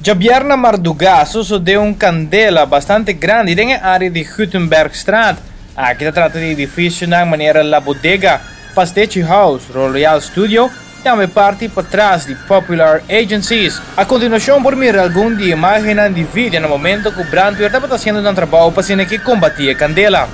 Djabièrnè mardugá a sosodé un kandela bastante grandi den e área di Gutenbergstraat. Aki ta trata di edifisionan manera La Bodega, Pastechi House, Royal Studio i tambe parti patras di Popular Agencies. A kontinuashon por mira algun di e imágennan di video na momento ku brandweer tabata hasiendo nan trabou pa asina ke kombatí e kandela.